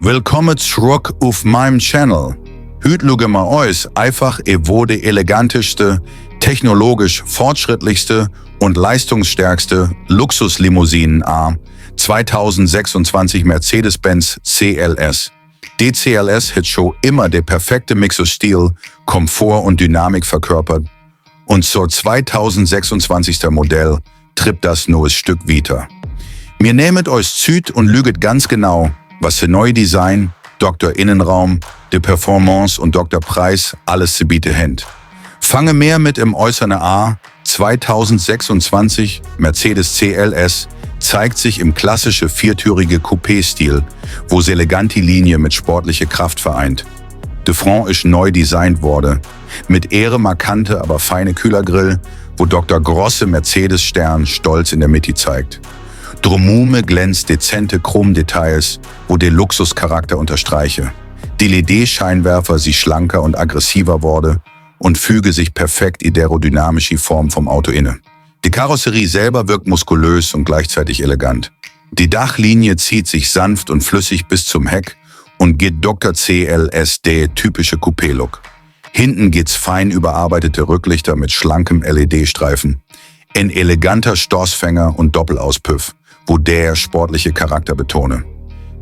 Willkommen zurück auf meinem Channel. Heute schauen wir uns einfach die eleganteste, technologisch fortschrittlichste und leistungsstärkste Luxuslimousinen an. 2026 Mercedes-Benz CLS. Die CLS hat schon immer der perfekte Mix aus Stil, Komfort und Dynamik verkörpert. Und zur 2026. Modell trippt das nur ein Stück weiter. Mir nehmet euch Züd und lüget ganz genau, was für neue Design, Dr. Innenraum, de Performance und Dr. Preis alles zu bieten hat. Fange mehr mit im äußeren A. 2026 Mercedes CLS zeigt sich im klassische viertürige Coupé-Stil, wo sie elegante Linie mit sportlicher Kraft vereint. De Front ist neu designt worden, mit markante, aber feine Kühlergrill, wo Dr. Grosse Mercedes-Stern stolz in der Mitte zeigt. Drumherum glänzt dezente Chromdetails, wo der Luxuscharakter unterstreiche. Die LED-Scheinwerfer sie schlanker und aggressiver wurde und füge sich perfekt in der aerodynamische Form vom Auto inne. Die Karosserie selber wirkt muskulös und gleichzeitig elegant. Die Dachlinie zieht sich sanft und flüssig bis zum Heck und geht Dr. CLSD typische Coupé-Look. Hinten geht's fein überarbeitete Rücklichter mit schlankem LED-Streifen, ein eleganter Stoßfänger und Doppelauspüff, wo der sportliche Charakter betone.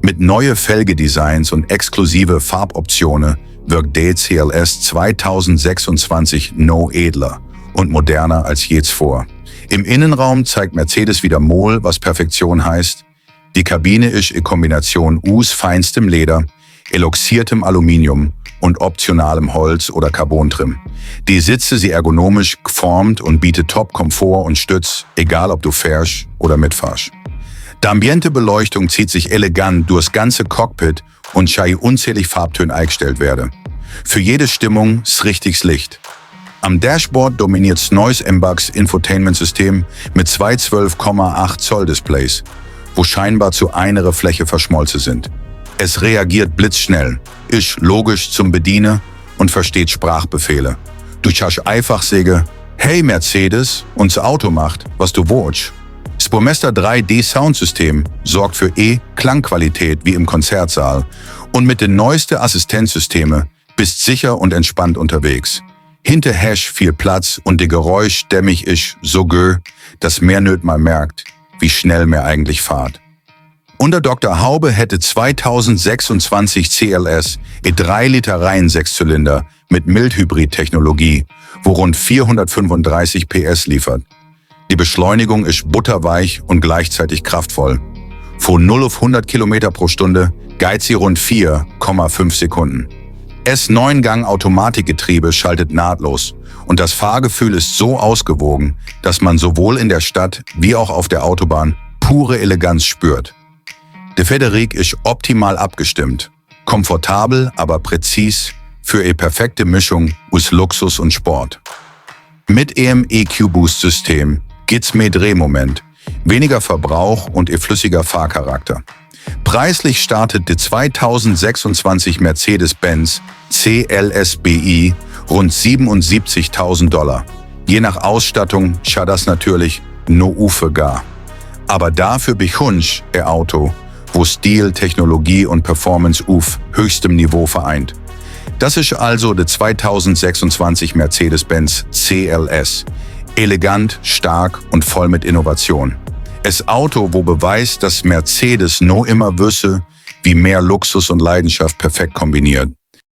Mit neue Felgedesigns und exklusive Farboptionen wirkt der CLS 2026 no edler und moderner als je zuvor. Im Innenraum zeigt Mercedes wieder Mol, was Perfektion heißt. Die Kabine ist in Kombination aus feinstem Leder, eloxiertem Aluminium und optionalem Holz- oder Carbontrim. Die Sitze sie ergonomisch geformt und bietet Top-Komfort und Stütz, egal ob du fährst oder mitfahrst. Die Ambiente-Beleuchtung zieht sich elegant durchs ganze Cockpit und schei unzählig Farbtöne eingestellt werden. Für jede Stimmung ist richtiges Licht. Am Dashboard dominiert neues MBUX Infotainment-System mit zwei 12,8 Zoll Displays, wo scheinbar zu einer Fläche verschmolzen sind. Es reagiert blitzschnell, ist logisch zum Bedienen und versteht Sprachbefehle. Du kannst einfach sagen, hey Mercedes, uns Auto macht, was du willst. Spurmester 3D Soundsystem sorgt für Klangqualität wie im Konzertsaal und mit den neuesten Assistenzsystemen bist sicher und entspannt unterwegs. Hinter Hash viel Platz und der Geräusch dämmig ist so dass mehr nöt mal merkt, wie schnell mehr eigentlich fahrt. Unter Dr. Haube hätte 2026 CLS 3 Liter Reihen-Sechszylinder mit Mildhybrid-Technologie, wo rund 435 PS liefert. Die Beschleunigung ist butterweich und gleichzeitig kraftvoll. Von 0 auf 100 km pro Stunde geht sie rund 4,5 Sekunden. S9-Gang-Automatikgetriebe schaltet nahtlos und das Fahrgefühl ist so ausgewogen, dass man sowohl in der Stadt wie auch auf der Autobahn pure Eleganz spürt. Der Federik ist optimal abgestimmt, komfortabel, aber präzis für eine perfekte Mischung aus Luxus und Sport. Mit EQ-Boost-System gibt's mehr Drehmoment, weniger Verbrauch und ein flüssiger Fahrcharakter. Preislich startet der 2026 Mercedes-Benz CLS-BI rund $77.000. Je nach Ausstattung schaut das natürlich no ufe gar. Aber dafür behunsch Auto, wo Stil, Technologie und Performance auf höchstem Niveau vereint. Das ist also der 2026 Mercedes-Benz CLS. Elegant, stark und voll mit Innovation. Es Auto, wo beweist, dass Mercedes no immer wüsste, wie mehr Luxus und Leidenschaft perfekt kombiniert.